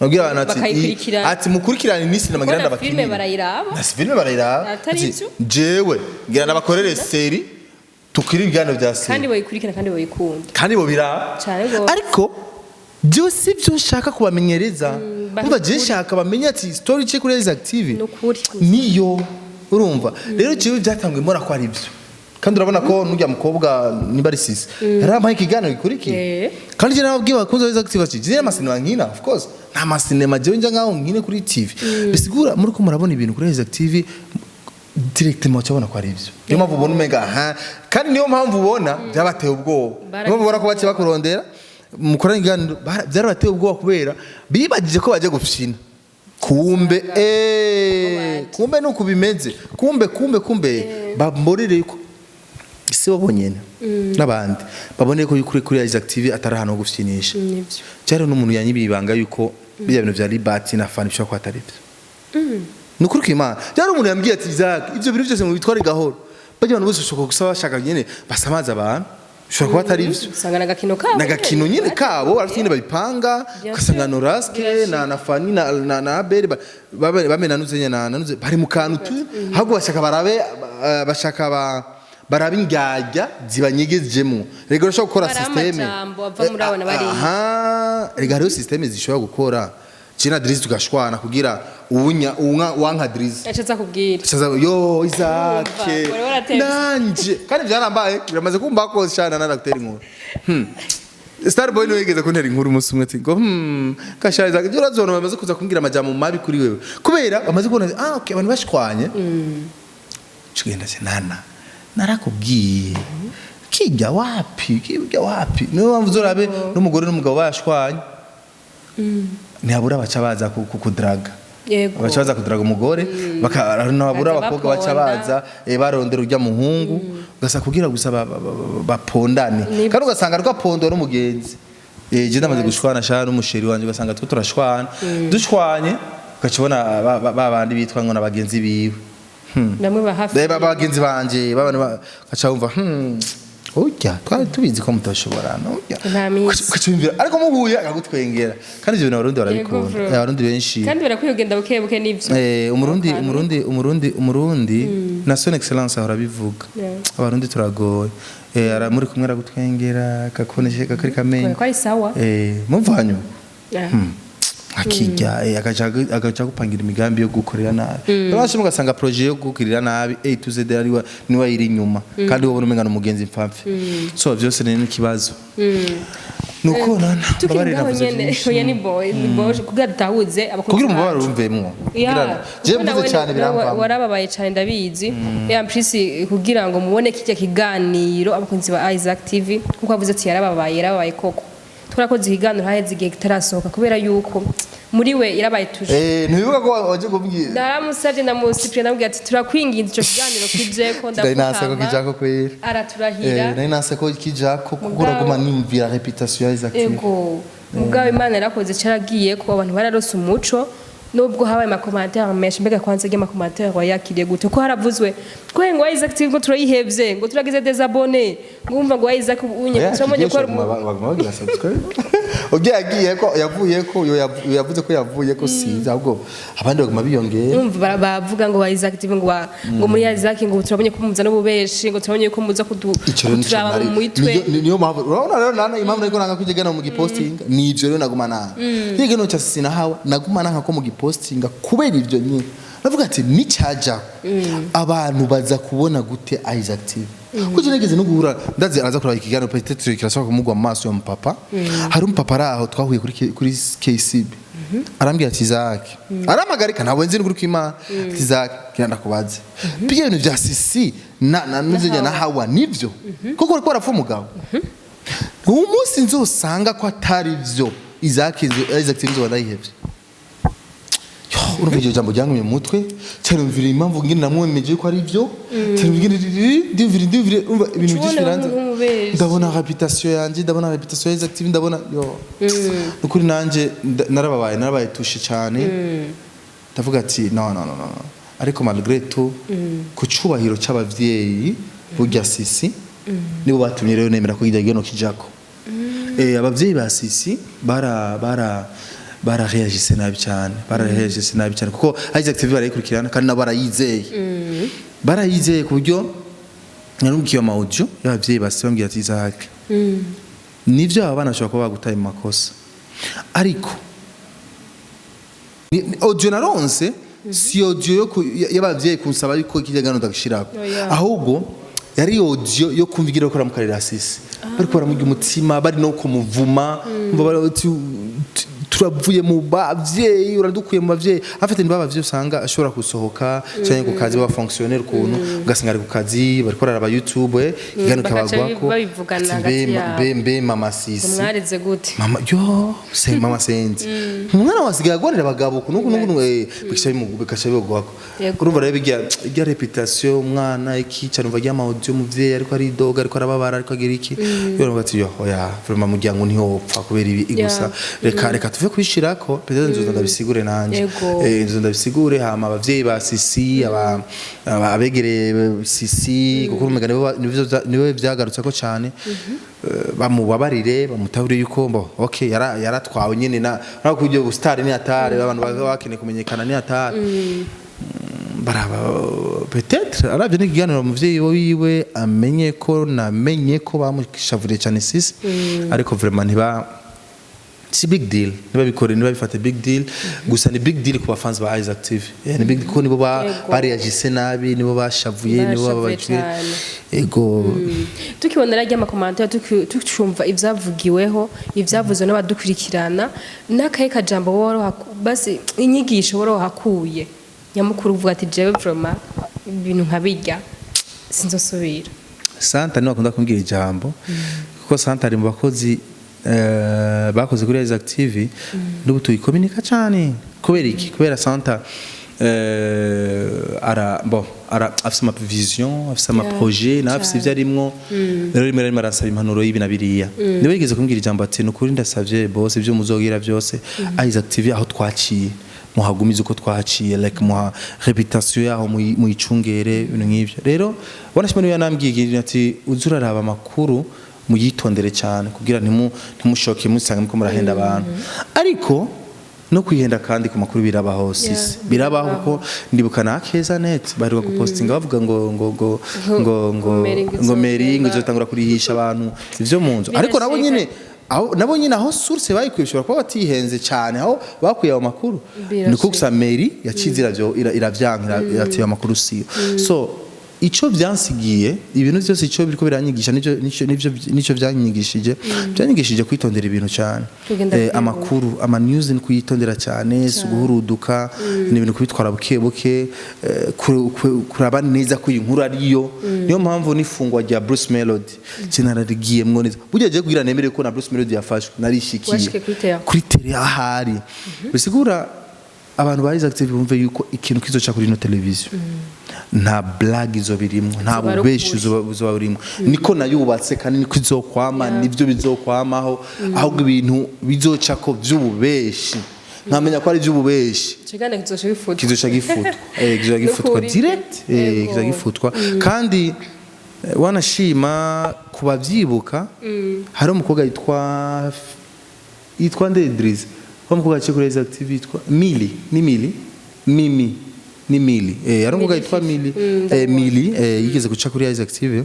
nabwira abantu ati Bakayikurikirana. Ati mukurikirane iminsi namagira Kubona filime ndabakinira. barayiraba. Na filime barayiraba. Atari Ati, ivyo? jewe ngira ndabakorere série, tukiri ibiganiro bya série. Kandi bayikurikirana kandi bayikunda. Kandi bo biraba. Cane gose. Ariko jewe si byo nshaka kubamenyereza. Umva, jewe nshaka bamenye ati story ce kuri Isaac TV Nukuri. niyo. Urumva rero jewe byatanguye mbona ko ari byo, kandi urabona ko nujya mukobwa niba ari sisi yarampaye ikiganiro gikurikiye. Kandi je nababwiye abakunzi ba Isaac TV ati jewe amasinema nkina, of course nta masinema jewe njya ngaho nkine kuri TV. Bisigura muri ko murabona ibintu kuri Isaac TV directement cyabona ko ari ibyo. Niyo mpamvu ubona umenga aha, kandi niyo mpamvu ubona byabateye ubwoba, niyo mpamvu ubona ko baciye bakurondera mukorana ikiganiro. Byarabateye ubwoba kubera bibagije ko bagiye gufyina, kumbe kumbe nuko bimeze, kumbe bamborere yuko si bo bonyene n'abandi babone ko kuri Isaac TV atari ahantu ho gufyinisha. Nivyo. Cyari n'umuntu yanyibiye ibanga yuko bijya bintu vya Liberty na Fanny bishobora kuba atari byo. Ni ukuri kw'Imana, byari umuntu yambwiye ati Isaac, ibyo bintu byose mu bitware gahoro, bajya abantu bose ushobora gusaba bashaka nyene basamaza abantu, bishobora kuba atari byo. Usanga n'agakino kabo. Nagakino nyine kabo barafite nyine babipanga. Bien ugasanga sûr. Noraske na Fanny na Abel bamena nuze na nuze bari mu kantu tu, ahubwo bashaka barabe bashaka barabe indyarya zibanyegejemwo. Rega urashobora gukora Barabe système amajambo ava muri abo na bariya. Aha, rega hariho système zishobora gukora je na Drizzy tugashwana kugira uwunya uwunka wanka Drizzy. Aca aza kubwira. Shaza yo Isaac. Urumva, wari waratevye. Nanje kandi byarambaye, biramaze kumba ko shana narakutera inkuru. Starboy niwe yigeze kuntera inkuru umunsi umwe ati ngo kasha Isaac, ibyo urazona bamaze kuza kumbwira amajambo mabi kuri wewe kubera bamaze kubona ah okay abantu bashwanye. Cugenda se nana narakubwiye kijya wapi, kijya wapi. Niyo mpamvu uzorabe n'umugore n'umugabo bashwanye ntihabura baca baza kudraga. Baca baza kuduraga umugore, ntihabura Baza abakobwa baca baponda. baza barondera urya muhungu ugasa kugira gusa bapondane. Kandi ugasanga ariko apondwa n'umugenzi. Je ndamaze gushwana sha n'umusheri wanje, ugasanga two turashwana, dushwanye ugaca ubona ba bandi bitwa ngo n'abagenzi biwe. Bamwe ba hafi. Reba bagenzi banje babana gaca wumva Urya twari tubizi ko mutoshoborana, urya. Nta minsi. Ukacumvira, ariko muhuye akagutwengera. Kandi ivyo bintu Abarundi barabikunda. Bro. Abarundi benshi. Kandi barakwiye kugenda buke buke, n'ivyo. Umurundi, umurundi, umurundi, umurundi na Son Excellence ahora abivuga. Abarundi turagoye. Muri kumwe aragutwengera, akakubonesha kakari kamenyo. Ko ari sawa. Muvanyo akijya, agaca gupangira imigambi yo gukorera nabi. Urabasha ugasanga projet yo gukorera nabi A to Z ari niwe iri inyuma, kandi wowe umenga umugenzi mpfapfe. So vyose ni n'ikibazo. Nuko nana Tukiri mbabarira, ngaho navuze nyene. vyinshi. Oya, ni boy, ni boy, kugira dutahuze abakunzi Kugira umubabaro bacu. wumvemwo. Ya, Je kuko mvuze nawe cyane nawe biramvamo. Warababaye cyane, ndabizi. Ya mpisi kugira ngo mubone kijya kiganiro, abakunzi ba Isaac TV, kuko avuze ati yarababaye, yarababaye koko. Twarakoze ikiganiro haheze igihe kitarasohoka kubera yuko muri we yarabaye tuje. Ntibibuka ko waje kumbwira. Naramusabye, ndamusipye, ndamubwira ati turakwinginze ico kiganiro kijeko. Nari nanse ko Ndapfukama. kijako kwera. Araturahira. Nari nanse ko kijako kuko Mugabo- uraguma nimvira réputation ya Isaac TV. Ego, mugabo Imana yarakoze, caragiye ko abantu bararose umuco nubwo habaye ama commentaires menshi. Mbega kwanza ry'ama commentaires wayakiriye gute, ko haravuzwe ko ngo Isaac TV ngo turayihevye, ngo turagize désabonner, ngo umva ngo Isaac unye turabonye ko ari Baguma bagira subscribe. Ugiye yagiye ko yavuye ko yo yavuze ko yavuye ko sinzi, ahubwo abandi baguma biyongera. Umva, bavuga ngo Isaac TV ngo ngo muri Isaac ngo turabonye ko muza n'ububeshi, ngo turabonye ko muza kudu Ico rero nico kuturaba nari mu mitwe. Niyo mpamvu urabona rero nana impamvu nariko nanga kwijigana mu gipostinga, ni ivyo rero naguma nanga kigano cha sinahawa, naguma nanga ko mu gipostinga kubera ivyo nyine. Navuga ati nicaja abantu baza kubona gute Isaac TV? Kuko nageze no guhura, ndazi araza kuraba ikiganiro, peut-être kirashobora kumugwa mu maso ya mupapa. Hari umupapa ari aho twahuye kuri KCB, arambwira ati Isaac, aramagarika, ntabwo nzi n'ukuri kw'Imana, ati Isaac, kira ndakubaze, bijya ibintu vya Sisi na nuzenya na Hawa nivyo koko bariko barapfa umugabo? Uwo munsi nzosanga ko atari vyo, Isaac Isaac TV nzoba ndayihevye. Yo, urumva iryo jambo ryangumye mu mutwe cyane, umvira impamvu ngene namwemeje ko ari byo cyane, ngene ndumvira, ndumvira, urumva ibintu byinshi Tubona biranze. nk'umubeshi. Ndabona réputation yanjye, ndabona réputation ya Isaac TV, ndabona yo nukuri nanje narababaye, narabaye touché cyane. Ndavuga ati no, no, no, no, no. Ariko malgré tout, ku cubahiro c'abavyeyi, burya Sisi nibo batumye rero nemera ko kijya kijako. Abavyeyi ba Sisi bara réagisse nabi cyane, bara réagisse nabi cyane, kuko Isaac TV barayikurikirana kandi nabo barayizeye, barayizeye ku buryo narumvikiye ama audio y'abavyeyi ba Sisi bambwira ati Isaac, nivyo aba bana bashobora kuba bagutaye mu makosa, ariko audio naronse si audio yo y'abavyeyi kunsaba yuko ikijya ndagishirako. Oya. Ahubwo yari audio yo kumva igira ko ramukarira Sisi, bariko baramurya umutima, bari no kumuvuma. Umva bari bati, turavuye mu bavyeyi, uradukuye mu bavyeyi. Afite ni bavyeyi usanga ashobora gusohoka cyangwa ku kazi, baba fonctionnaire ukuntu, ugasanga ari ku kazi bariko bararaba YouTube, ikiganiro Bakaca kabagwako. babivugana Ati, hagati mbe yabo. mbe mama Sisi Mwareze gute? Mama yo se mama senzi umwana wasigaye agwanira abagabo kuno kuno kuno, bigaca bigwako. Yego. Urumva rero bijya ijya réputation umwana iki cyane, umva rya audio umuvyeyi ariko ari doga, ariko arababara, ariko agira iki, yo urumva ati yo oya, vraiment muryango ntihopfa kubera ibi gusa. Reka tuve kubishirako, peut-être nzoza ndabisigure nanje. Yego. Nzoza ndabisigure, hama abavyeyi ba Sisi, abegereye Sisi, kuko urumva nibo vyagarutseko cyane, bamubabarire, bamutahure yuko mbo okay yaratwawe nyene na urabona ko ibyo star ni atari abantu baba bakeneye kumenyekana, ni atari baraba. Peut-être aravye n'ikiganiro umuvyeyi wiwe amenye ko namenye ko bamushavuriye cyane Sisi, ariko vraiment ntiba si big deal, ntibabikore, ntibabifate big deal. Gusa ni big deal ku bafans ba Isaac TV. Ni big deal kuko nibo Yego. bareagise nabi, nibo bashavuye, nibo Bashavuye bababajwe. cane. Ego. Tukibona rya ama commentaires, tucumva ivyavugiweho, ivyavuzwe n'abadukurikirana, n'akahe kajambo woroha basi, inyigisho worohakuye nyamukuru uvuga ati jewe vraiment ibintu nkabirya sinzosubira? Santa niwe akunda kumbwira ijambo, kuko Santa ari mu bakozi bakoze kuri Isaac TV n'ubu tuyikominika cyane. Kubera iki? Kubera Santa ara bon ara afise ama vision, afise ama projet, nawe afise ivyo arimwo. Rero rimwe na rimwe aransaba impanuro y'ibi na biriya. Niwe yigeze kumbwira ijambo ati nukuri ndasavye bose, ibyo muzogira byose, Isaac TV aho twaciye Muhagumize uko twahaciye, like muha réputation yaho, muyicungere, ibintu nk'ivyo. Rero wanashima niwe yanambwiye ikintu ati: "Uze uraraba amakuru, muyitondere cyane kugira ntimushoke musange muko murahenda abantu." Ariko no kwihenda kandi ku makuru birabaho, sisi, birabaho, kuko ndibuka na Keza Net baheruka gupostinga bavuga ngo Meri ngo ngo meri ngo izogenda. izotangura kurihisha abantu ivyo mu nzu, ariko nabo Birashika. nyine aho nabo nyine aho source bayikuye bishobora kuba batihenze cyane aho bakuye ayo makuru. Birashika. Niko gusa meri yacize iravyo iravyanka, iratiye amakuru siyo. So ico vyansigiye, ibintu byose ico biriko biranyigisha, nico vyanyigishije kwitondera ibintu cyane. Kugenda buke. Amakuru, ama news ni kuyitondera cyane, si uguhuruduka, ni ibintu kubitwara buke buke, kuraba neza ko iyi nkuru ariyo. Niyo mpamvu n'ifungwa rya Bruce Melody sinararigiyemwo neza. Burya je kugira nemere ko na Bruce Melody yafashwe, narishikiye Washike kuri terrain. Kuri terrain ahari. Bisigura abantu ba Isaac TV bumve yuko ikintu kizoca kuri ino televiziyo nta blague izo birimwo, nta Zoba ari bubeshi ukuri. Uzoba burimwo. Niko nayubatse kandi niko izokwama, nivyo bizokwamaho. Ahubwo ibintu bizocako vy'ububeshi, nkamenya ko ari ivy'ububeshi, Ikiganiro kizoca gifutwa. Kizoca gifutwa, kizoca gifutwa Nukuri. direct, kizoca gifutwa. Kandi wanashima kubavyibuka, hari umukobwa yitwa Ndedrize, wa mukobwa yaciye kuri Isaac TV yitwa Mili, ni Mili, Mimi, ni Mili, hari umukobwa yitwa Mili, Mili, yigeze guca kuri Isaac TV.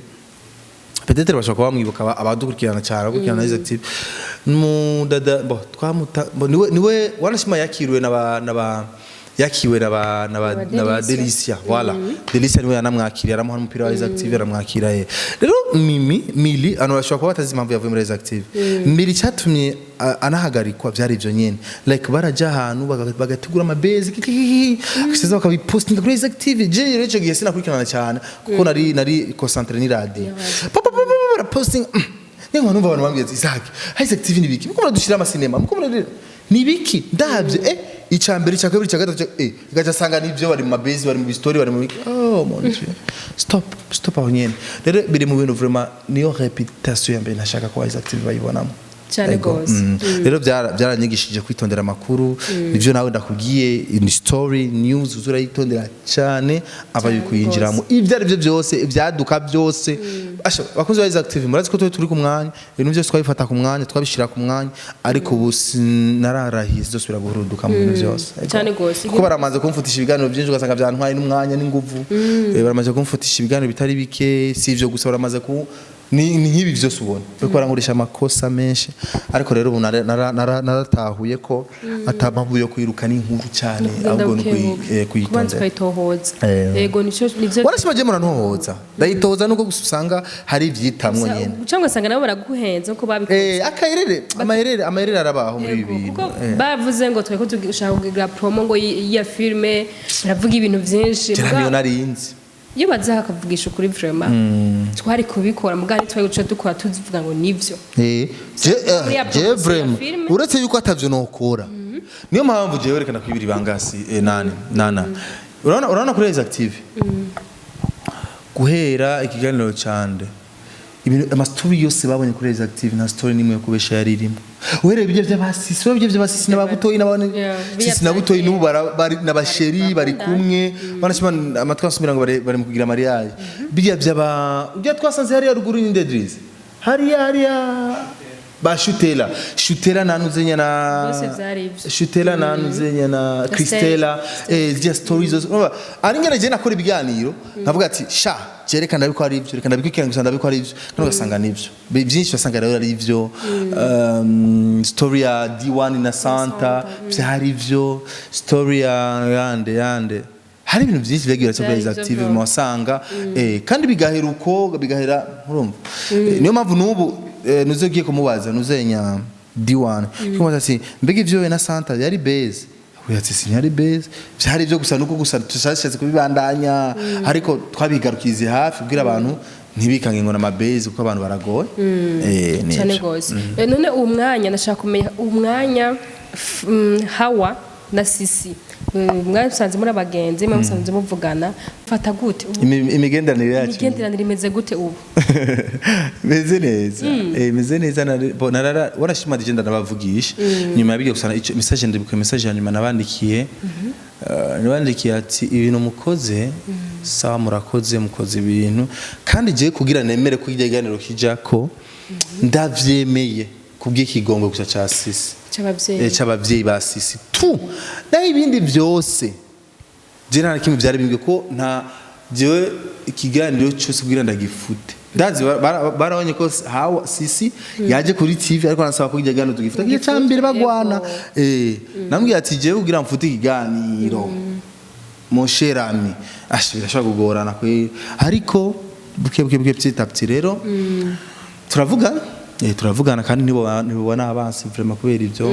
Peut-être bashobora kuba bamwibuka abadukurikirana cyane, abakurikirana Isaac TV. Mu dada bo twamuta bo, niwe wanashima yakiriwe na ba yakiwe na ba Ba na ba Delicia. Delicia, voilà, Delicia niwe yanamwakiriye, aramuha umupira wa Isaac TV, aramwakira ye. Rero Mimi, Mili, ano bashobora kuba batazi impamvu yavuye muri Isaac TV. Mili cyatumye anahagarikwa byari ivyo nyene, like baraja ahantu bagategura amabezi kisiza, bakabipostinga kuri Isaac TV. Je rero ico gihe sinakurikirana cyane kuko nari concentré ni radio. Pa pa pa pa, barapostinga, niyo numva abantu bambwiye ati: "Isaac, Isaac TV ni biki? Muko muradushira amasinema, muko muradushira ni biki?" Ndabye icya mbere, icya kabiri, icya gatatu, igaca asanga nibyo, bari mu mabezi, bari mu story, bari mu biki. Oh mon Dieu, stop, stop aho nyene. Rero biri mu bintu vraiment niyo réputation ya mbere ntashaka ko Isaac TV bayibonamo. Cyane Ego. gose. Rero byaranyigishije kwitondera amakuru. Nivyo nawe ndakubwiye, ni story news uzurayitondera cyane aba Cyane. Kuyinjiramo ibyo ari byo byose, ibyaduka byose. Asha, bakunzi ba Isaac TV, murazi ko turi turi ku mwanya, ibintu byose twabifata ku mwanya, twabishira ku mwanya, ariko ubu sinararahiye zosubira guhuruduka mu bintu byose. Ego. Cyane gose. Kuko baramaze kumfutisha ibiganiro byinshi, ugasanga byantwaye n'umwanya n'inguvu. Baramaze kumfutisha ibiganiro bitari bike. Si ivyo gusa, baramaze ku ni nk'ibi byose ubona bariko barankoresha amakosa menshi. Ariko rero ubu naratahuye ko ata mpamvu yo kwiruka n'inkuru cyane, ahubwo ni kubanza kuyitondera. Ukayitohoza. Eh. Yego, nico nivyo. Warashima je murantohoza, ndayitohoza nubwo gusa usanga hari ibyitamwo nyene. Cyangwa ugasanga nabo baraguhenze nkuko babikoze. Akayerere, amaherere arabaho muri ibi Yego, bintu. kuko bavuze ngo twari ko dushaka kugira promo ngo ya filme, baravuga ibintu byinshi. Jera niyo narinzi. Iyo baza bakavugisha ukuri, vraiment twari kubikora, mugabo twari guca dukora tuzivuga ngo nivyo. Je Muri ya je promotion ya vraiment filme. Uretse yuko atavyo nokora, niyo mpamvu jewe werekana kwibira ibangasi, nani nana urabona kuri Isaac TV guhera ikiganiro cande, ibintu ama story yose babonye kuri Isaac TV, nta story nimwe yo kubesha yari irimo. Uhereye ibyo by'abasisi, ibyo by'abasisi n'ababutoyi n'abandi, Yeah, sisi na butoyi n'ubu bari n'abasheri bari kumwe, banashima amatwi asubira ngo bari mu kugira mariage. Bijya by'aba ujya twasanze hariya ruguru ni Ndedrize, hariya ba Shutela, Shutela na Nuzenya na Byose vyari ivyo. Shutela na Nuzenya na Christella, zya stories zose. Urumva, ari ngene je nakora ibiganiro nkavuga ati: "Sha, jerekana ndabiko ari ivyo, reka ndabikurikirana gusa, ndabiko ari ivyo." Kandi ugasanga nivyo. Byinshi basanga rero ari ivyo. Story ya D1 na Santa vyari ivyo, story ya yande, hari ibintu byinshi byagiye biraca kuri Vyari Isaac ivyo TV bro. wasanga, kandi bigahera uko bigahera, urumva. Niyo mpamvu n'ubu nuze ugiye kumubaza nuzenya D1, kumubaza ati: "Mbega ivyo we na Santa yari base?" We ati: "Sinyari base, vyari ivyo gusa, nuko gusa tushashatse kubibandanya, ariko twabigarukirize hafi kugira abantu ntibikange ngo namabase, kuko abantu baragoye." Ni Cyane ivyo. gose. None uwo mwanya ndashaka kumenya umwanya Hawa na Sisi Mwasanze muri abagenzi, mwasanze muvugana, fata gute ubu? Imigenderanire yacu Imigenderanire imeze gute ubu? Meze neza, meze neza. Narara warashima dije, ndanabavugisha nyuma yabigiye gusa ico message. Ndibuka message ya nyuma nabandikiye, nabandikiye ati: "Ibintu mukoze sawa, murakoze, mukoze ibintu." Kandi je kugira nemere ko ikiganiro kijako, ndavyemeye kubw'ikigongo gusa ca Sisi. C'abavyeyi. C'abavyeyi ba Sisi tu. Naho ibindi vyose je nta na kimwe vyari bimbwiye, ko nta jewe ikiganiro cyose kugira ndagifute. Ndazi barabonye ko hawa Sisi yaje kuri TV, ariko arasaba ko ikiganiro tugifute. Igihe ca mbere bagwana, nambwiye ati: "Jewe kugira mfute ikiganiro, mon cher ami, ash, birashobora kugorana kweri." Ariko buke buke buke, petit à petit rero turavugana, turavugana, kandi ntibona abansi vraiment kubera ibyo.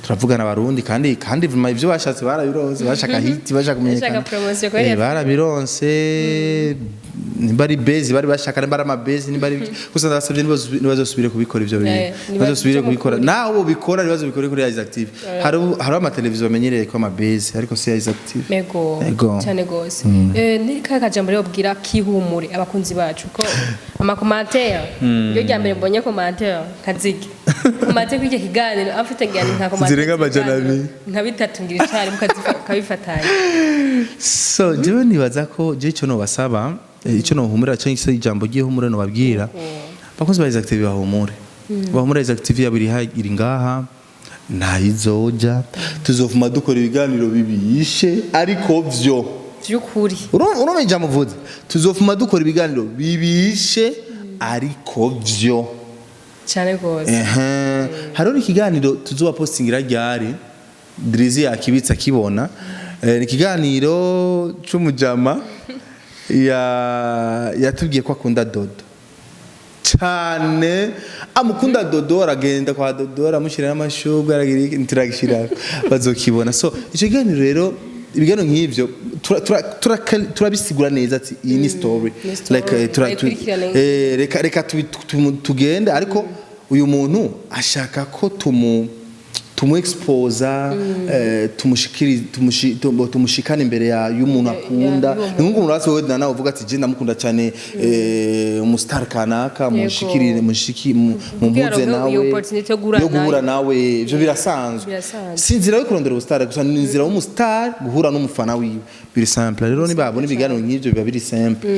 Turavugana abarundi, kandi vraiment ibyo bashatse barabironse. Bashaka hit, bashaka kumenyekana. Bashaka promotion kubera Barabironse. Nimba ari base bari bashaka, nimba ari amabase, nimba ari gusa, ndabasabye ntibazosubire kubikora ibyo bintu. Ntibazosubire kubikora. Nawe ubikora, ntibazobikore kuri Isaac TV. Hari amateleviziyo bamenyereye ko amabase, ariko si Isaac TV. Mego. Ego. Cyane gose. Ni kahe kajambo rero ubwira kihumure abakunzi bacu, ko ama commentaire, iyo rya mbere mbonye commentaire kazige commentaire kuri icyo kiganiro afite ngira nka commentaire Zirenga 200. Nka bitatu ngira icyarimwe ukabifatanya. So jewe nibaza ko jewe icyo nobasaba, icyo nohumurira cyangwa se ijambo ry'ihumure nobabwira bakunzi ba Isaac TV, bahumure, bahumure. Isaac TV yabo iri ngaha, ntayizoja. Tuzovuma dukora ibiganiro bibishe, ariko vyo vy'ukuri. Urumva ijambo mvuze? Tuzovuma dukora ibiganiro bibishe, ariko vyo Cyane gose. Ehe, hariho ikiganiro tuzoba postingira ryari, Drizzy yakibitse akibona. Ni ikiganiro c'umujama ya yatubwiye ko akunda Dodo cyane, amukunda Dodo, aragenda kwa Dodo, aramushyira n'amashurwe, aragira iki, ntituragishyira, bazokibona. So icyo kiganiro rero, ibiganiro nk'ivyo turabisigura neza ati iyi ni story. Ni story. Like, Bayikurikirane. Reka tugende, ariko uyu muntu ashaka ko tumu exposa, tumushikiri tumushikana imbere ya y'umuntu akunda. Y'uwo Ni nk'uko umuntu wese, wowe nawe uvuga ati: "Je ndamukunda cyane, umustar kanaka, mushikirire, mushiki Kugira mumpuze ngo nawe." iyo opportunity yo guhura Yo guhura nawe, ivyo birasanzwe. Birasanzwe. Si inzira yo kurondera ubustar gusa, ni inzira y'umustar guhura n'umufana wiwe, biri simple. Rero nibabona ibiganiro nk'ivyo biba biri simple.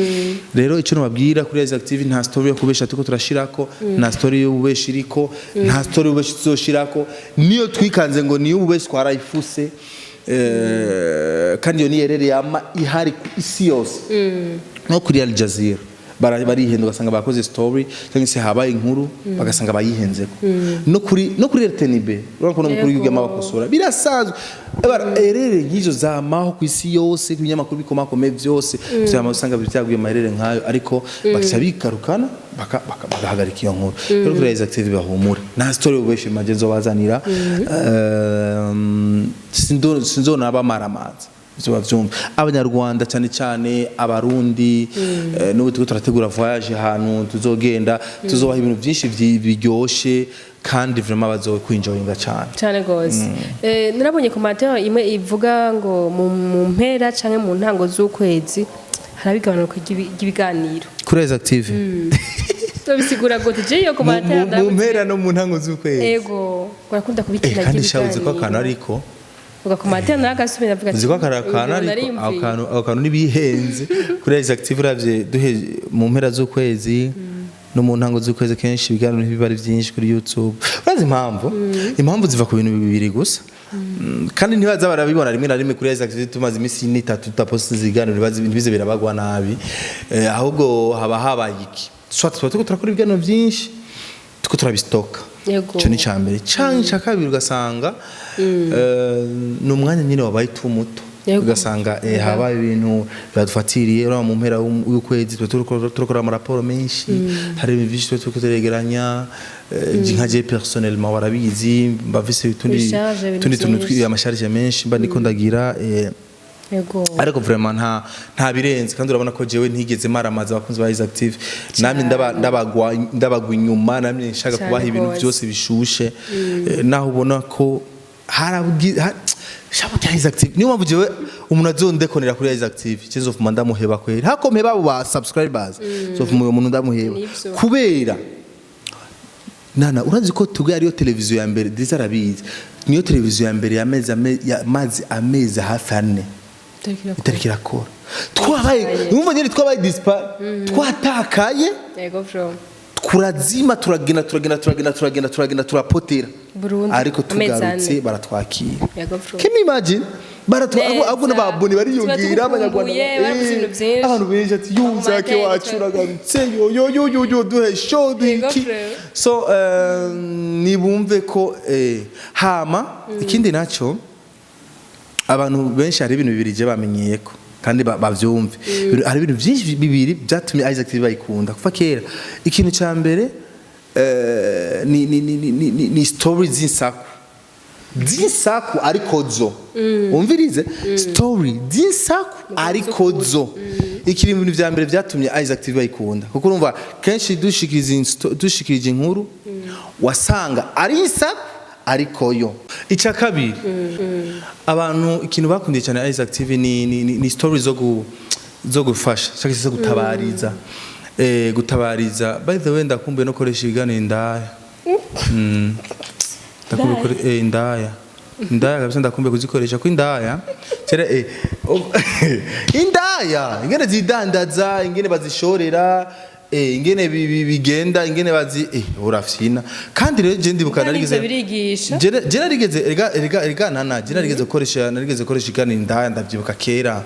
Rero icyo nababwira kuri Isaac TV, nta story yo kubesha turiko turashirako, nta story y'ububeshi iriko, nta story y'ububeshi tuzoshirako. Niyo twikanze ngo niyo ububeshi, twarayifuse. Kandi iyo ni erreur yama ihari ku isi yose, no kuri Al Jazeera barihenda, ugasanga bakoze story cyangwa se habaye inkuru bagasanga bayihenzeko. No kuri RTNB, urabona ko no mukuru w'igihugu bakosora, birasanzwe. Erreur nk'izo zamaho ku isi yose, ku binyamakuru bikomakomeye byose vyama usanga byaguye ama erreur nkayo, ariko bakica bigarukana bagahagarika iyo nkuru. Rero kuri Isaac TV bahumure, nta story y'ububeshi maje nzobazanira. Sinzonabamara amazi, ivyo bavyumva abanyarwanda cyane cyane abarundi. N'ubu turiko turategura voyage ahantu tuzogenda, tuzobaha ibintu byinshi biryoshe, kandi vraiment bazokwinjoyinga cyane. Cyane gose. Narabonye commentaire imwe ivuga ngo mu mpera canke mu ntango z'ukwezi harabigabanuka ry'ibiganiro. Kuri Isaac TV. Tubisigura gute? Je iyo commentaire Mu mpera no mu ntango z'ukwezi. Ego, urakunda kubikina. Kandi sha, uzi ko akantu ariko uga commentaire naragasubira ndavuga ati uzi ko akantu uyu ariko nariyumviye. Ako kantu nibihenze kuri Isaac TV. Uravye duhe mu mpera z'ukwezi no mu ntango z'ukwezi, kenshi ibiganiro ntibiba ari byinshi kuri YouTube. Urazi impamvu? Impamvu ziva ku bintu bibiri gusa. Kandi ntibaza barabibona rimwe na rimwe kuri Isaac TV. Tumaze iminsi 3 tutaposta ibiganiro, ntibize birabagwa nabi. Ahubwo haba habaye iki? Soit tuba turiko turakora ibiganiro byinshi, turiko turabistoka. Ico ni icambere. Canke ica kabiri, ugasanga ni umwanya nyine wabaye tu muto. Ugasanga habaye ibintu bibadufatiriye. Urabona mu mpera y'ukwezi tuba turiko turakora amaraporo menshi, hari ibintu vyinshi tuba turiko turegeranya. Nka je personnellement, warabizi, mba mfise utundi Recharge, ibintu tundi tuntu vyinshi. ama charge menshi mba ndiko ndagira. Ariko vraiment nta birenze. Kandi urabona ko jewe ntigeze maramaza abakunzi ba Isaac TV. Namye ndabagwa inyuma, namye nshaka Cane kubaha ibintu gose. byose bishushe. Naho ubona ko Shabo cya Isaac TV, niyo mpamvu jewe umuntu azondekonera kuri Isaac TV kizofuma ndamuheba kweri, hako mpeba abo ba subscribers, zofuma uyo muntu ndamuheba. Nivyo. Kubera nana urazi ko tubwe ariyo televiziyo ya mbere, Diza arabizi, niyo televiziyo ya mbere yamezi yamaze amezi hafi 4 itariki irakora. Twabaye, numva nyine twabaye dispa, twatakaye. Yego bro. Turazima, turagenda, turagenda, turagenda, turagenda, turagenda, turapotera. Burundu, Ariko amezi tugarutse 4. baratwakira. Yego bro. Can you imagine? Baratwa Neza. ahubwo n'ababone bariyongera. Tuba Abanyarwanda tugukumbuye, baravuze ibintu byinshi. Abantu benshi ati: "Yo, Zake Amateka. wacu uragarutse, yo yo yo yo yo, duhe show, duhe Yego iki." bro. So nibumve ko hama ikindi naco, abantu benshi hari ibintu bibiri je bamenyeye ko kandi bavyumve. Hari ibintu byinshi bibiri byatumye Isaac TV bayikunda kuva kera. Ikintu cya mbere ni stories z'insaku, z'insaku ariko zo umvirize, story z'insaku ariko zo ikiri mu bintu vya mbere vyatumye Isaac TV bayikunda, kuko urumva kenshi dushikiriza dushikirije inkuru wasanga ari insaku ariko yo. Icya kabiri, abantu ikintu bakundiye cyane Isaac TV ni story zo gufasha cyangwa se zo gutabariza, gutabariza. By the way, ndakumbuye no koresha ibiganiro indaya. Ndakumbuye indaya, indaya kabisa, ndakumbuye kuzikoresha ko indaya kera, indaya ingene zidandaza, ingene bazishorera, ingene bigenda, ingene bazi, urafyina. Kandi rero je ndibuka Kandi narigeze ivyo birigisha. Je narigeze, erega erega erega nana, je narigeze gukoresha iganiro indaya. Ndavyibuka kera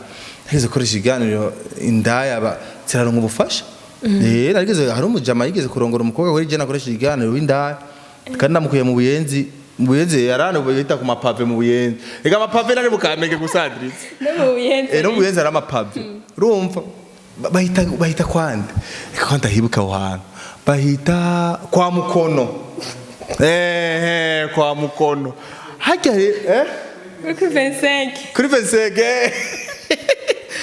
narigeze gukoresha iganiro indaya ba ziraronka ubufasha. Narigeze, hari umujama yigeze kurongora umukobwa kuri je nakoresha iganiro w'indaya, kandi namukuye mu Buyenzi. Mu Buyenzi yarane bita ku mapave mu Buyenzi. Ega amapave nari mukamenge gusadiriza. No mu Buyenzi. No mu Buyenzi hari amapave, urumva. Bahita kwande, reka kwande ahibuka aho hantu bahita kwa Mukono, kwa Mukono hajya Kuri 25. Kuri 25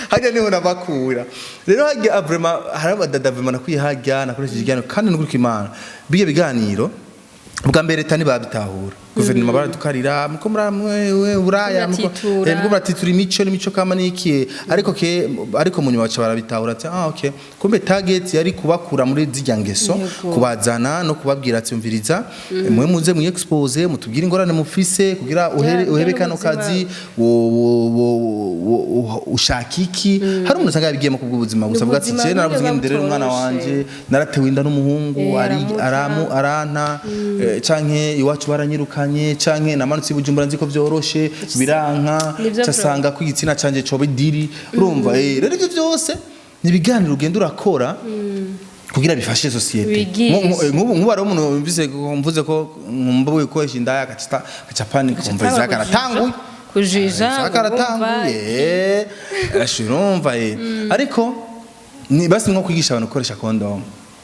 hajya niho nabakura. Rero hajya vraiment hari abadada vraiment nakwiye hajya nakoresheje ikiganiro, kandi nukuri kw'Imana biye biganiro bwa mbere leta ntibabitahura, guverinoma baradukarira muko muramwe buraya muko Muratitura. Muko muratitura imico n'imico kama niki, ariko ke ariko mu nyuma baca barabitahura ati: "Ah, okay, kumbe target yari kubakura muri zirya ngeso, kubazana no kubabwira ati: 'Umviriza, mwe muze mu expose, mutubwire ingorane mufise kugira uhere uhebe kano n'ubuzima. kazi, wo ushaka iki.'" Hari umuntu usanga yabigiyemo kubw'ubuzima gusa, avuga ati: Ubuzima "Je narabuze burya ingene nderera umwana butoroshe. wanje, naratewe inda n'umuhungu, ari aramuta. aramu aranta, canke iwacu baranyirukanye, canke namanutse i Bujumbura nzi ko vyoroshe biranka, Nivyo. casanga ko igitsina canje coba idiri." Urumva, rero ivyo vyose ni ibiganiro ugenda urakora kugira bifashe société. Wigishe. Nk'ubu hariho umuntu yumvise ko mvuze ko nkumva wikoresha indaya agacita agacapani, kumva Isaac aratanguye. Kujija. Isaac aratanguye, urumva, ariko ni basi nko kwigisha abantu gukoresha kondomu.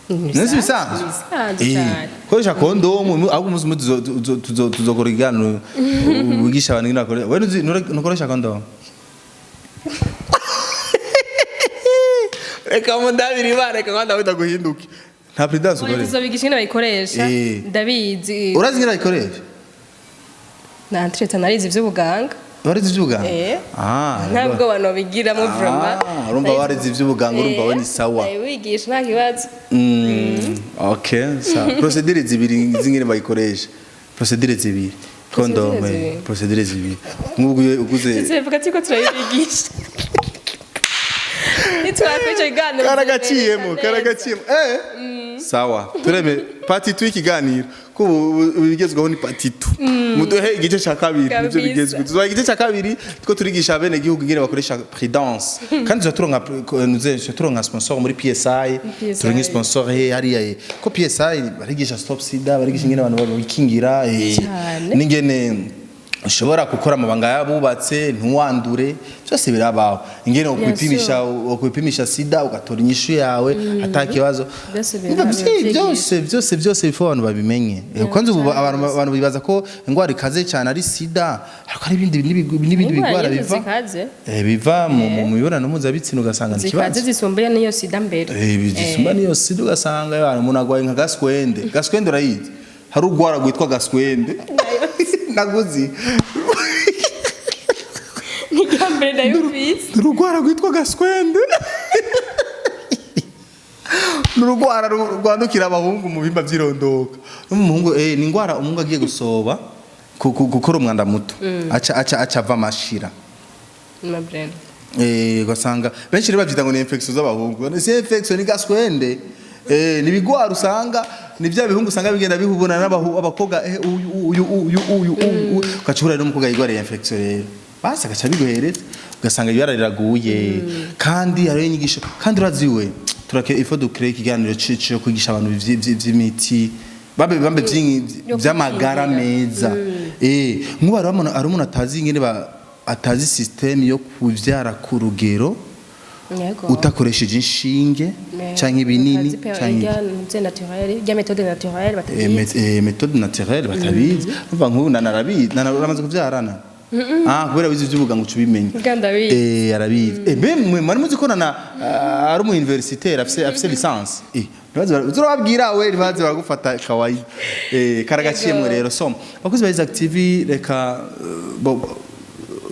Nzi bisanzwe. Bisanzwe cyane. Koresha kondomu, ahubwo umunsi umwe tuzokora ikiganiro wigisha abantu ingene bakoresha. Wewe ntukoresha kondomu? Reka mundabire ibara, reka kwanda wita guhinduke, nta prudence ukoresha. Tuzobigisha ingene bayikoresha. Ndabizi. Urazi ingene bayikoresha? Na entreta narizi ivy'ubuganga. Warize ivy'ubuganga? Eh. Ah. Ntabwo abantu babigiramo vraiment. Ah, urumva warize ivy'ubuganga, urumva we ni sawa. Wigisha nta kibazo. Okay, sawa. Procédure zibiri zingene bayikoresha, procédure zibiri condom. Zibiri. Procédure zibiri, nk'ubwo iyo uguze Tuzovuga tuko turabigisha nitwakora ico kiganiro. Karagaciyemo, karagaciyemo. Sawa, tureme part 2 ikiganiro ko ubu bigezweho ni part 2, muduhe igice cya kabiri nibyo Kabisa. bigezweho. Tuzaha igice cya kabiri two turigisha bene gihugu ingene bakoresha prudence, kandi tuzaturonka nuze turonka sponsor muri PSI. PSI. Turonka sponsor he hariya, ko PSI barigisha stop sida, barigisha ingene abantu bikingira, Cyane. n'ingene ushobora gukora amabanga y'abubatse ntiwandure, byose birabaho, ingene ukwipimisha sida ugatora inyishu yawe ata kibazo. Byose Umva, birabyigisha. Byose byose byose bifo abantu babimenye. Kwanza ubu abantu bibaza ko indwara ikaze cyane ari sida, ariko hari ibindi n'ibindi Ingwara bigwara nyinshi biva zikaze. Biva mu mibonano mpuzabitsina, ugasanga ni Zikaze ikibazo. zisumbuye n'iyo sida mbere. Zisumba niyo sida, ugasanga umuntu agwaye nka gaswende. Gaswende urayizi? Hari urwara rwitwa gaswende, naguzi. mbere ndayumvise. Urugwara rwitwa gaswende, ni urugwara rwandukira abahungu mu bihimba by'irondoka. N'umuhungu ni ingwara umuhungu agiye gusoba gukora umwanda muto aca ava amashira. Ma brain. Ugasanga benshi rero bavyita ngo ni infection z'abahungu. Si infection, ni gaswende. Ni ibigwara usanga ni bya bihungu usanga bigenda bihubona n'abakobwa, uyu uyu uyu uyu uyu, ugaca uhura n'umukobwa yigwariye infection rero, basi agaca biguhereza, ugasanga ibara riraguye. Kandi hariho inyigisho, kandi uraziwe turake il faut de créer ikiganiro cyo kwigisha abantu vy'imiti babe Yo vy'amagara kwikingira. meza. Nk'ubu hari umuntu atazi ingene atazi système yo kuvyara ku rugero utakoresheje inshinge canke ibinini canke canke naturel, rya méthode naturelle batabizi. Méthode naturelle batabizi. Umva, nk'ubu nanarabizi, uramaze kuvyarana, ah, kubera wize ivy'ubuganga uca ubimenya. Bwa ndabizi. Arabizi. Mbe mwe mwari muzi ko nana ari umu universitaire, afise licence. Uzurababwira we ntibaze baragufata kawaii. Karagaciyemwe rero. So bakozi ba Isaac TV, reka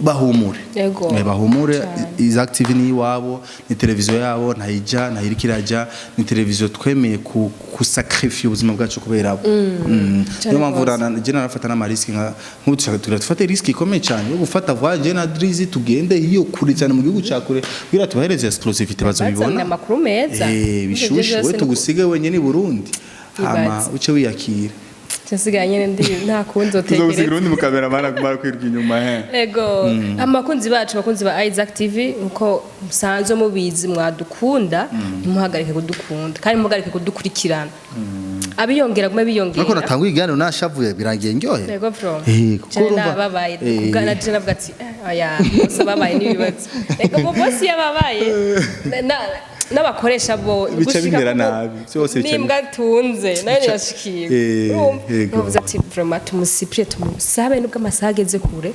bahumure. Yego. Bahumure. Cane. Isaac TV ni iwabo, ni televiziyo yabo, ntayijya ntayiriko irajya, ni televiziyo twemeye ku kusacrifice ubuzima bwacu kubera abo. Cane Niyo mpamvu gose. je narafata n'ama risques, nka nk'ubu dushaka tugira dufate risque ikomeye cyane yo gufata voyage na Drizzy, tugende iyo kure cyane mu gihugu ca kure kugira tubahereze exclusivité Bazanira bazobibona. amakuru meza. Ivyo Bishushe vyose we tugusige wenyene i Burundi, hama Ibaze. uce wiyakira. Nsigaye nyene ndi nta kundi Tuzogusigira utekereza. urundi mu cameraman agumara kwiruka inyuma he. Ego, abakunzi bacu, abakunzi ba Isaac TV, nkuko musanzwe mubizi, mwadukunda, ntimuhagarike kudukunda kandi ntimuhagarike kudukurikirana. Abiyongera gume biyongera. Ariko natanga ikiganiro nashavuye, birangiye ndyohe. Ego from. Kuko Cyane nababaye kubwana je navuga ati oya, bose babaye n'ibibazo. Ego, bo bose yababaye n'abakoresha bo Bica gushika bimera nabi, byose bica n'imbwa tunze nayo irashikiye. Urumva? Yego. Navuze ati vraiment tumusipire, tumusabe nubwo amasaha ageze kure,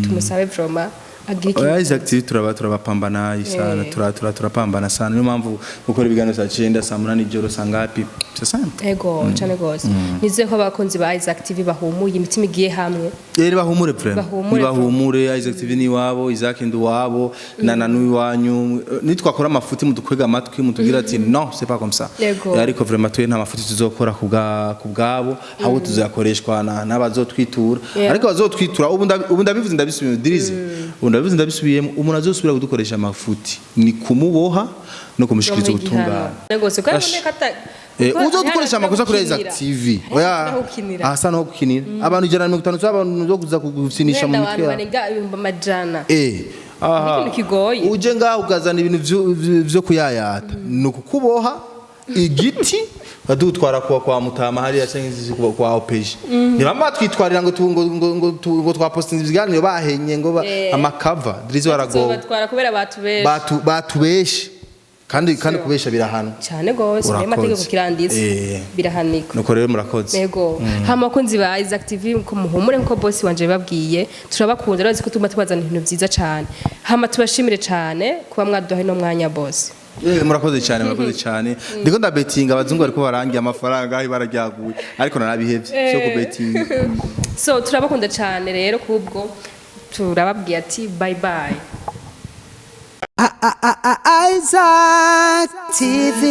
tumusabe vraiment agira ikintu. Oya, Isaac TV turabapambana sana. Turapambana sana, niyo mpamvu gukora ibiganiro saa 9, saa 8 ijoro, saa ngapi, c'est simple. Ego, cyane gose. Nizeye ko abakunzi ba Isaac TV bahumuye imitima igiye hamwe. Bahumure vraiment. Bahumure. Bahumure, Isaac TV ni iwabo, Isaac ndi iwabo, na n'uwanyu. Nitwakora amafuti mudukwega amatwi, mutubwira ati non, c'est pas comme ça. Yego. Ariko vraiment twe nta mafuti tuzokora ku bwabo, ahubwo tuzakoreshwa n'abazotwitura. Ariko abazotwitura, ubu ndabivuze ndabisubiye, Dirizi, ubu ndabivuze ndabisubiyemo, umuntu azosubira kudukoresha amafuti ni kumuboha no kumushikiriza ubutungane. Ego, kandi Ash. none kata Uzodukoresha amakosa kuri Isaac TV, oya, ahasa no gukinira abantu 150 z'abantu zo kuza kugufinisha mu Wenda mitwe abantu yabo. barenga 100,000. Aha. Ni ikintu kigoye. Uje ngaho ukazana ibintu vyo kuyayata, ni ukukuboha igiti badutwara kuwa kwa mutama hariya cyangwa kwa OPG. Ntibama batwitwarira ngo ngo twapostinze ibiganiro bahenye ngo amakava Drizzy waragowe. Tuzobatwara kubera batubeshe. Batubeshe kandi kubesha birahanwa. Cyane gose, niyo Urakoze. mategeko kiranditse. Birahanika. Nuko rero murakoze. Ego. Hama abakunzi ba Isaac TV, ko muhumure nkuko boss wanje babwiye, turabakunda, urazi ko tuma tubazana ibintu byiza cyane. Hama tubashimire cyane kuba mwaduhaye no mwanya, boss. Murakoze cyane, murakoze cyane. Ndiko ndabetinga, abazungu bariko barangiye amafaranga aho bararyaguye, ariko narabihevye cyo kubetinga. So turabakunda cyane rero, kubwo turababwiye ati bye bye. Isaac TV.